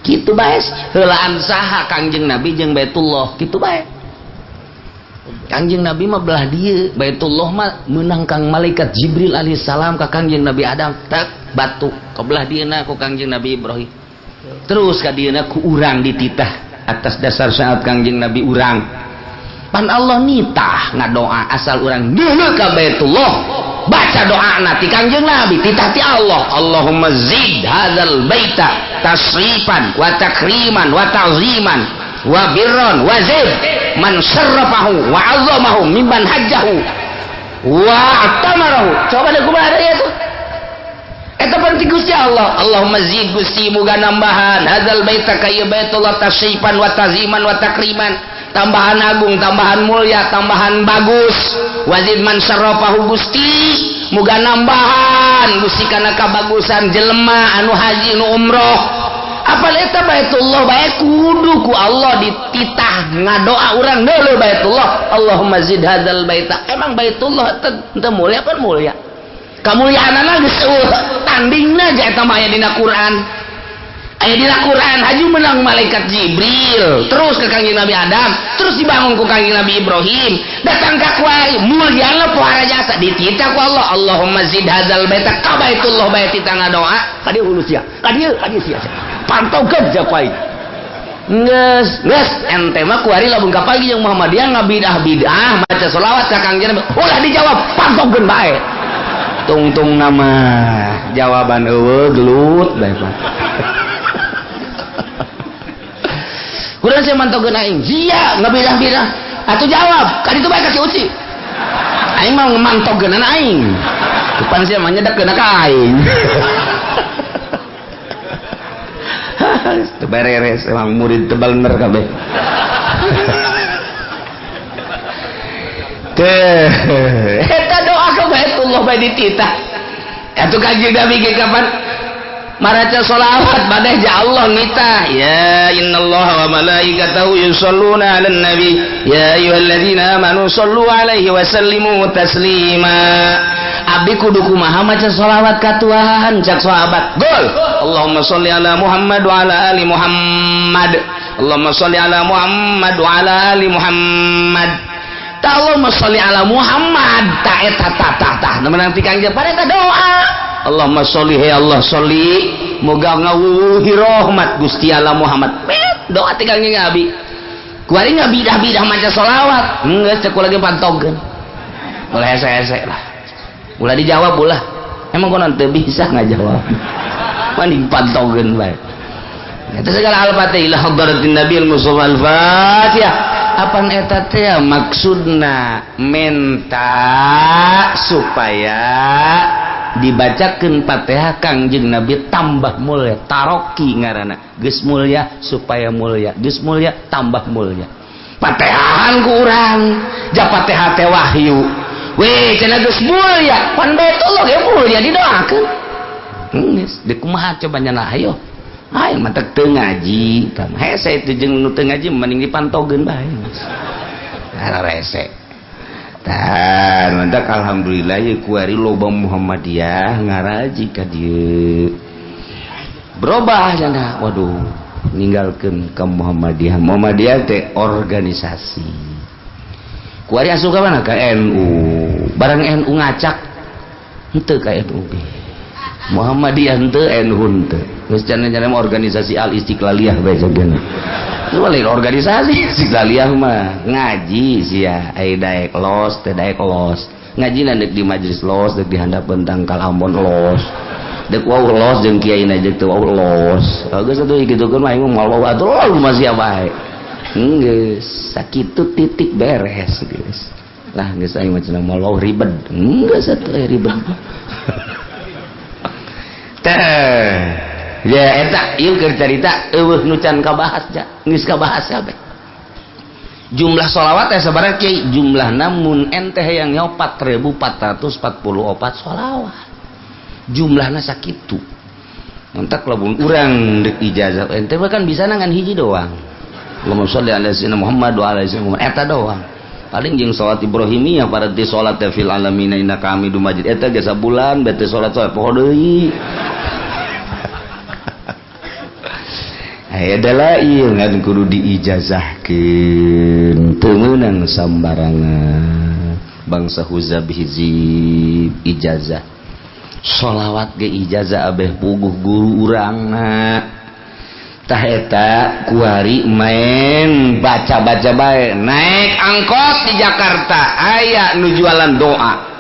Kitu bae heulaan saha Kangjeng Nabi jeung Baitullah, kitu bae. Kangjeng Nabi mah belah dieu, Baitullah mah meunang kang malaikat Jibril alaihi salam ka Kangjeng Nabi Adam, tak batu ka belah dieuna ku Kangjeng Nabi Ibrahim. Terus kadieuna ku urang dititah atas dasar syarat Kangjeng Nabi urang. Pan Allah nitah ngadoa asal urang deuleu ka Baitullah, baca doana ti Kangjeng Nabi titah ti Allah. Allahumma zid hadzal baita tasrifan wa takriman wa ta'ziman wa birran wa zid man sarrafahu wa 'azzamahu mimman hajjahu wa atamarahu. Coba deh kumaha deui atuh. Eta penting Gusti Allah. Allahumma zid Gusti muga nambahan hadzal baita ka ieu Baitullah tasrifan wa taziman wa takriman, tambahan agung, tambahan mulia, tambahan bagus. Wazid man syarrafahu Gusti muga nambahan Gusti kana kabagusan jelema anu haji nu umroh. Apal eta Baitullah bae kudu ku Allah dititah ngadoa urang deuleu Baitullah. Allahumma zid hadzal baita. Emang Baitullah teu mulia pan mulia. Kamuliaanana geus eueuh tandingna ja eta mah aya dina Quran. Aya dina Quran haju menang malaikat Jibril, terus ke Kangjeng Nabi Adam, terus dibangun ku Kangjeng Nabi Ibrahim, datang ka kuari mulyana pohara jasa dititah ku Allah. Allahumma zid hadzal baita ka Baitullah bae titah ngadoa ka dieu hulus sia. Ka dieu sia. Pantaukeun ja ku aing. Geus, geus ente mah kuari lamun kapagi jeung Muhammadiyah ngabidah-bidah maca sholawat ka Kangjeng Nabi. Ulah dijawab, pantogkeun bae. Tungtung nama jawaban eueuh gelut bae Pak. Kurang saya mantogkeun aing. Sia ngabidah-bidah. Atuh jawab, ka ditu bae ka Ki Uci. Aing mah mantogkeun aing. Depan sia mah nyedekkeun ka aing. Teu beres emang murid tebal bener kabeh. Teh, eta doa ka Baitullah bae dititah. Atuh Kanjeng Nabi ge kapan maraca sholawat badai ja Allah ngitah ya innallaha wa malaikatahu yusholluna 'alan nabi ya ayyuhalladzina amanu shollu 'alaihi wa sallimu taslima. Abdi kudu kumaha maca sholawat ka Tuhan cak sahabat gol Allahumma sholli ala Muhammad wa ala ali Muhammad Allahumma sholli ala Muhammad wa ala ali Muhammad. Ta Allahumma sholli ala Muhammad ta eta ta ta ta menang ti Kangjeng pareta doa Allahumma sholli ya Allah sholli moga ngawuhi rahmat Gusti Allah Muhammad. Doa ti Kangjeng Nabi kuari ngabidah-bidah maca sholawat geus cek lagi pantogkeun ulah hese-hese lah ulah dijawab ulah emang konon teu bisa ngajawab mending pantogkeun bae. Eta segala al-fatihah ila hadratin Nabi al-Mustafa al-Fatihah. Apan eta teh maksudna menta supaya dibacakeun Fatihah Kangjeng Nabi tambah mulia taroki ngaranna geus mulia supaya mulia geus mulia tambah mulia Fatihahan ku urang ja Fatihah teh wahyu weh cenah geus mulia pan Baitullah ge mulia didoakeun geus deuk kumaha coba nya hayo ayo mantek teu ngaji tah hese itu jeung nu teu ngaji mending dipantogeun bae rese. Tah mantak alhamdulillah ye kuari loba Muhammadiyah ngaraji ka dieu berubah cenah waduh ninggalkeun ka Muhammadiyah. Muhammadiyah teh organisasi kuari asup ka mana ka NU barang NU ngacak henteu ka NU ge Muhammadiyah henteu NU henteu geus cenah-cenah organisasi Al Istiqlaliyah bae cenah. Lain organisasi Istiqlaliyah mah ngaji sia ai daek los teh daek los ngaji deuk di majelis los deuk di handapeun tangkal ambon los deuk wau los jeung kiai na jeung teu wau los geus atuh kitukeun mah aing moal wau atuh mah sia bae geus sakitu titik beres geus lah geus aing mah cenah moal wau ribet geus atuh ribet teh ya eta ieu keur carita eueuh nu can kabahas ja geus kabahas kabeh jumlah sholawat teh sabaraha kiai jumlahna mun ente hayang nyaho 4444 sholawat jumlahna sakitu mantak lamun urang deuk ijazah ente mah kan bisa ngan hiji doang Allahumma sholli ala sayyidina Muhammad wa ala sayyidina Muhammad eta doang paling jeung salat Ibrahimiyah pareti salat fil alamin innaka Hamidum Majid eta ge sabulan bete salat-salat poho deui. Aya dalail ngan kudu diijazahkeun teu meunang sambarangan bangsa huzab hizib ijazah sholawat ge ijazah abeh puguh guru urangna tah eta kuari main baca-baca bae naik angkot di Jakarta aya nu jualan doa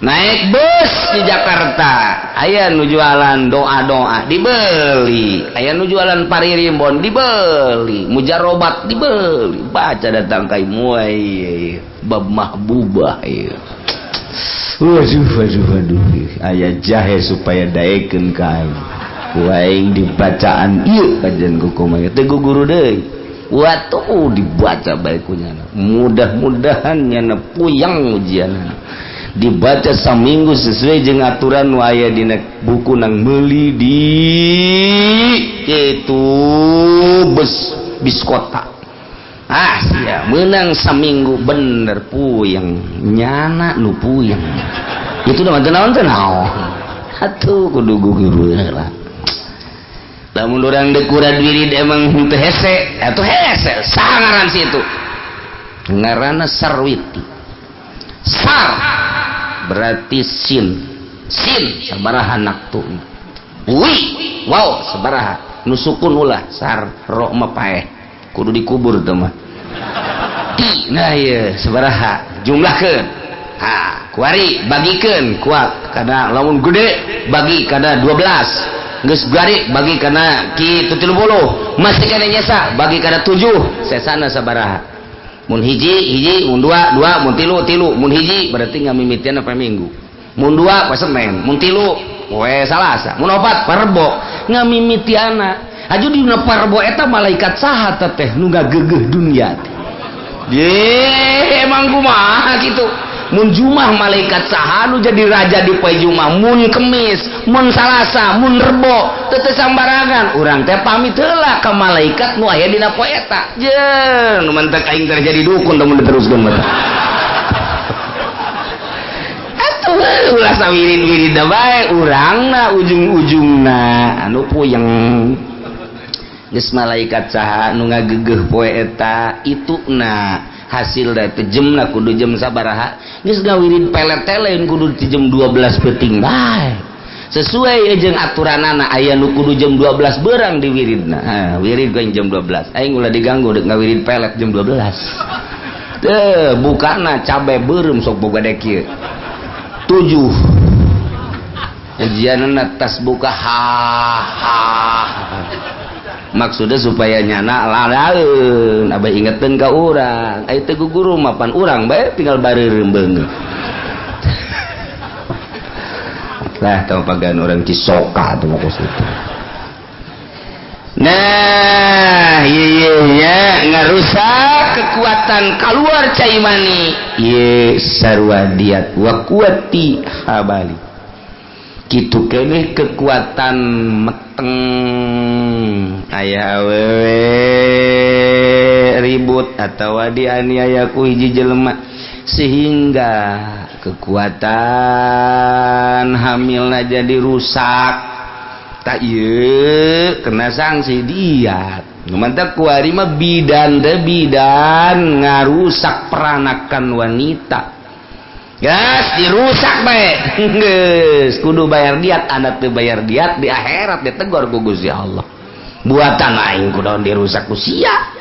naik bus di Jakarta aya nu jualan doa-doa dibeli aya nu jualan paririmbon dibeli mujarobat dibeli baca datang ka muai bab mahbubah ieu waduh waduh waduh aya jahe supaya daekeun ka aing ku aing dibacaan ieu kajian ku kumaha teu guru deui watuh dibaca bae ku nyana mudah-mudahan nyana puyang ujianna dibaca saminggu sesuai jeung aturan nu aya dina buku nang meuli di kitu bus biskota ah sia meunang saminggu bener puyeng nyana nu puyeng itu mah teu naon teu naon atuh kudu guru lah lamun urang deuk kurad wirid emang henteu hese atuh hese saha ngaran situ ngaranna Sarwiti sar berarti sin sin sabaraha naktuna wi wow sabaraha Nu sukun ulah sar ro mah paeh kudu dikubur teh mah. Ti nah ieu sabaraha jumlahkeun. Ha, kuari bagikeun kuat kana lamun gede bagi kana 12. Geus gari bagi kana kitu 30. Masih kana nyesa bagi kana 7. Sesana sabaraha. Mun hiji hiji, mun dua dua, mun tilu tilu, mun hiji berarti ngamimitian apa minggu. Mun dua poe Senin, mun tilu poe Salasa, mun opat poe Rebo ngamimitiana. Aju dina poe Rebo eta malaikat saha teh nu ngagegeuh dunia teh. Ye, emang kumaha kitu. Mun Jumat malaikat saha nu jadi raja di poe Jumat, mun Kemis, mun Salasa, mun Rebo, teu teu sambarangan. Urang teh pamit heula ka malaikat nu aya dina poe eta. Jeung nu mentek aing terjadi dukun teu mun diteruskeun mah. Atuh ulah sawirid-wirid bae urangna ujung-ujungna anu puyeng. Geus malaikat saha nu ngagegeuh poe eta ituna hasil da teh jemna kudu jam sabaraha geus ngawirid pelet teh lain kudu ti jam 12 peuting bae sesuai jeung aturanana aya nu kudu jam 12 beurang diwiridna. Ha wirid ge jam 12 aing ulah diganggu deuk ngawirid pelet jam 12 teu bukana cabe beureum sok boga dek kieu 7 ujianna tas buka ha ha maksudnya supaya nyana lalaeun abah ingeteun ka urang aya teu guru mapan urang bae tinggal bareureum beungeut lah tong pagan urang Cisoka teh mah itu. Nah ieu nya ngarusak kekuatan kaluar cai mani ieu sarua diat wa quwati habali kitu keneh kekuatan meteng aya awewe ribut atawa dianiaya ku hiji jelema sehingga kekuatan hamilna jadi rusak tak ieu kena sanksi diat. Nu mantak kuari mah bidan teh bidan ngarusak peranakan wanita. Gas dirusak bae geus kudu bayar diat, anak teu bayar diat di akhirat ditegor ku Gusti Allah. Buatan aing kudu dirusak ku sia.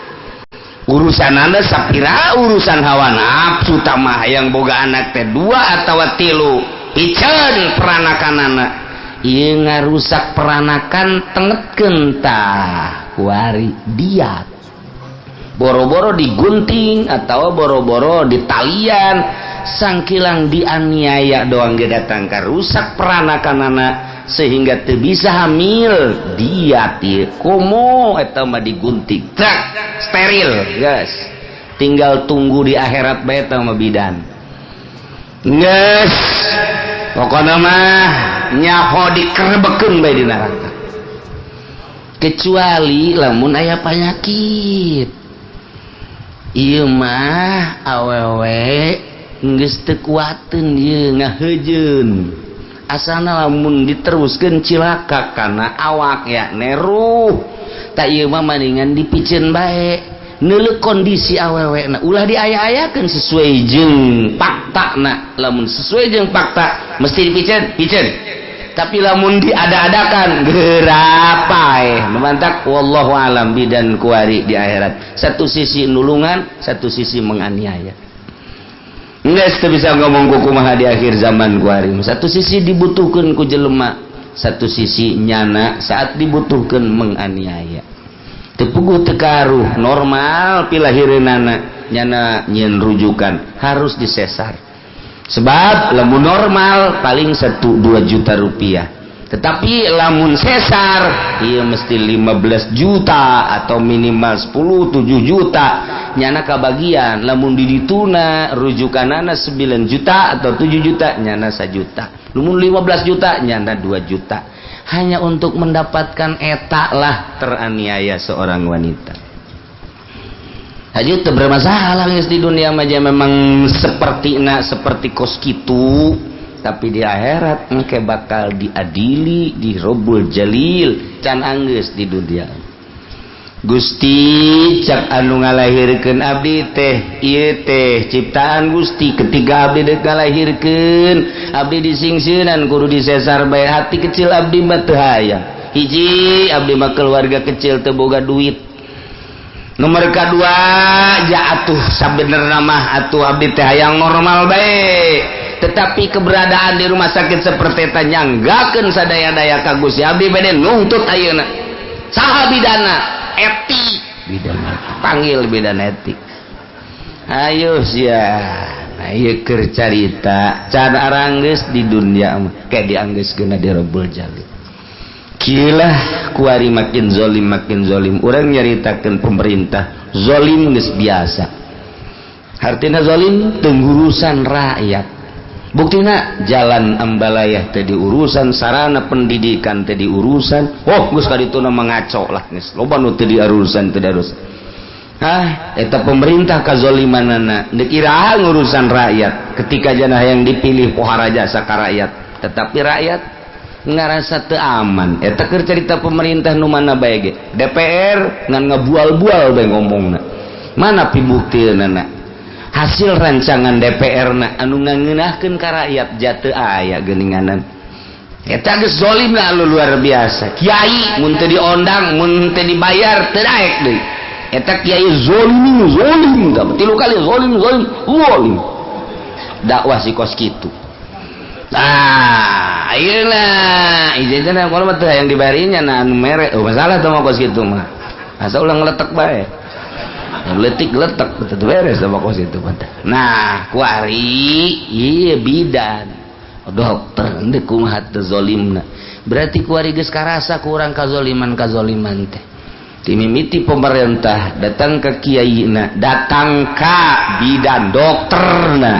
Urusan anda sapira urusan hawa nafsu tamah yang boga anak teh 2 atawa 3 piceun peranakanana. Ieu ngarusak peranakan tengetkeun tah kuari diat. Boro-boro digunting atau boro-boro ditalian sangkilang dianiaya doang ge datang ka rusak peranakanana sehingga teu bisa hamil diat ieu komo eta mah digunting trak steril geus tinggal tunggu di akhirat bae eta mah bidan geus pokona mah nyaho dikerebekeun bae di neraka kecuali lamun aya panyakit ieu mah awewe geus teu kuateun ieu ngaheujeun asana lamun diteruskeun cilaka kana awak ya neruh tak ieu mah maningan dipiceun bae neuleuh kondisi awewe na ulah diaya-ayakeun sesuai jeung faktana lamun sesuai jeung fakta mesti dipiceun piceun tapi lamun diada-adakan gerapae memantak wallahu alam bidan kuari di akhirat satu sisi nulungan satu sisi menganiaya. Geus teu bisa ngomong ku kumaha di akhir zaman kuari. Satu sisi dibutuhkeun ku jelema, satu sisi nyana saat dibutuhkeun menganiaya. Teu puguh teu karuh normal pilahireunana nyana nyieun rujukan harus disesar. Sebab lamun normal paling 1-2 juta rupiah. Tetapi lamun sesar ieu mesti 15 juta atau minimal 10-7 juta nyana kabagian. Lamun di dituna rujukanana 9 juta atau 7 juta nyana 1 juta. Lamun 15 juta nyana 2 juta. Hanya untuk mendapatkan eta lah teraniaya seorang wanita. Haji teu bermasalah geus di dunia mah memang seperti na seperti kos kitu. Tapi di akhirat engke bakal diadili di Robbul Jalil can anggeus di dunia. Gusti cak anu ngalahirkeun abdi teh ieu teh ciptaan Gusti ketika abdi deuk ngalahirkeun abdi disingsieunan kudu disesar bae hati kecil abdi mah teu hayang. Hiji abdi mah keluarga kecil teu boga duit. Nomor kadua ja atuh sabenerna mah atuh abdi teh hayang normal bae. Tetapi keberadaan di rumah sakit seperti eta nyanggakeun sadaya-daya ka Gusti abdi bade nuntut ayeuna. Saha bidana? Etik. Bidana panggil bidana etik. Ayo sia. Nah, ieu keur carita can aranggeus di dunia mah kayak dianggeuskeun di Rabbul Jalil. Kilah kuari makin zolim urang nyaritakeun pemerintah zolim geus biasa. Hartina zolim teu ngurusan rakyat. Buktina jalan ambalayah teh diurusan, sarana pendidikan teh diurusan. Oh geus kadituna mengaco lah geus loba nu teu diurusan teu diurusan. Ah, eta pemerintah kazolimanana deuk iraha ngurusan rakyat ketika janah yang dipilih pohara jasa ka rakyat, tetapi rakyat ngarasa teu aman. Eta keur carita pemerintah nu mana bae ge DPR ngan ngabual-bual bae ngomongna. Mana pibuktineunana? Hasil rancangan DPR na anu ngangeunahkeun ka rakyat jateu aya geuninganan. Eta geus zolim lah luar biasa. Kiai mun teu diondang, mun teu dibayar teu daek deui. Eta kiai zolim zolim tilu kali zolim zolim zolim dakwah si kos kitu. Ah, ayeuna ijazahna kalau mah teu hayang dibayarinya na anu mere. Oh masalah teh mah kos kitu mah. Asa ulah ngeletek bae. Letik letek betul beres sama kos itu. Nah, kuari ieu bidan dokter deuk kumaha teu zolimna. Berarti kuari geus karasa ku urang kazoliman-kazoliman teh. Timimiti pemerintah datang ke kiaina, datang ka bidan dokterna.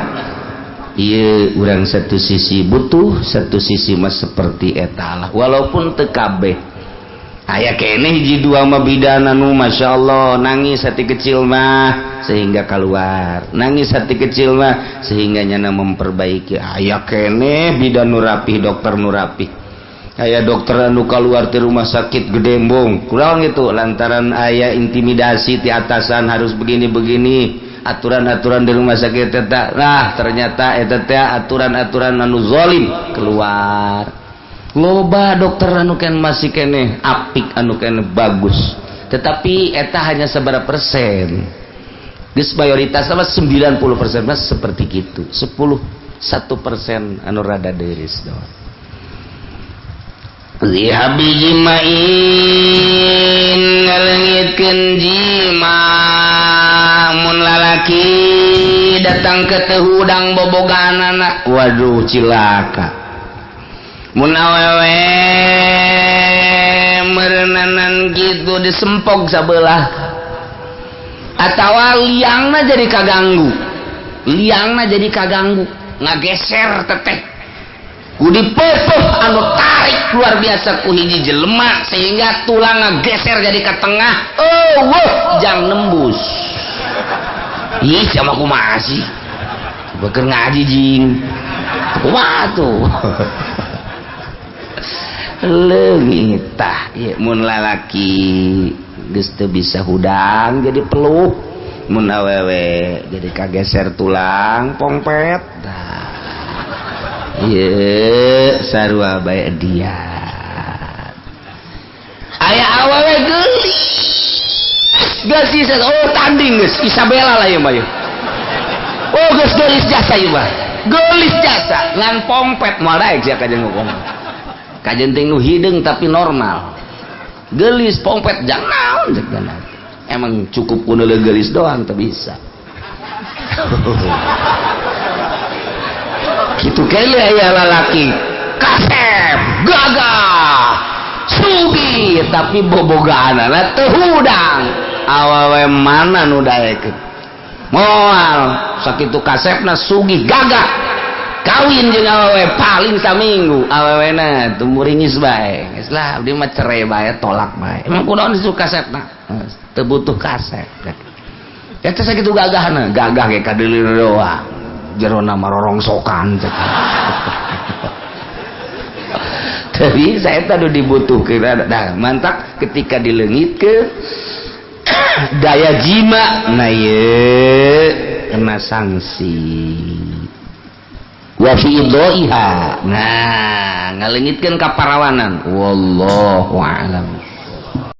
Ieu urang satu sisi butuh, satu sisi mah seperti eta lah. Walaupun teu kabeh. Aya keneh hiji dua mah bidan anu masyaallah nangis hati kecil mah sehingga keluar. Nangis hati kecil mah sehingga nyana memperbaiki. Aya keneh bidan nu rapih, dokter nu rapih. Aya dokter anu keluar di rumah sakit Gedembong kurang itu lantaran aya intimidasi di atasan harus begini-begini aturan-aturan di rumah sakit eta. Nah ternyata eta teh aturan-aturan anu zalim keluar. Loba dokter anu ken masih keneh apik anu keneh bagus, tetapi eta hanya seberapa persen. Geus mayoritas sama 90% mah seperti gitu. 10-1% anu rada deris doang. Lihabi jimain ngalengitkeun jima mun lalaki datang ke teu hudang bobogaanana waduh cilaka. Mun awewe meureunanan kitu disempog sabelah atawa liangna jadi kaganggu, liangna jadi kaganggu ngageser teteh ku dipepuh anu tarik luar biasa ku hiji jelema sehingga tulang ngageser jadi ke tengah. Oh wuh jang nembus. Ih sama kumaha sih beker ngaji jing kumaha tuh leungit tah ieu mun lalaki geus teu bisa hudang jadi peluh, mun awewe jadi kageser tulang pongpet. Tah ieu sarua bae dia. Aya awewe geulis geus oh tanding geus Isabella lah ieu mah. Oh geus geulis jasa ieu mah. Geulis jasa ngan pongpet moal daek sia kajen ngomong. Kajen teh nu hideung tapi normal. Geulis pongpet jang naon cek. Emang cukup kuno geulis doang teu bisa. Gitu kali aya lalaki kasep gagah sugih tapi bobogaanana teu hudang. Awewe mana nu daekeun moal sakitu kasepna sugih gagah kawin jeung awewe paling saminggu awewena teu muringis bae geus lah abdi mah cerai bae tolak bae. Emang kunaon disu kasepna teu butuh kasep eta sakitu gagahna gagah ge kadeuleun doang jerona marorongsokan. Tapi saya tadi dibutuhkan. Nah, mantap ketika dilengitkeun daya jima, nah ye kena sanksi. Wa fi idaiha, nah, ngaleungitkeun kaparawanan. Wallahu a'lam.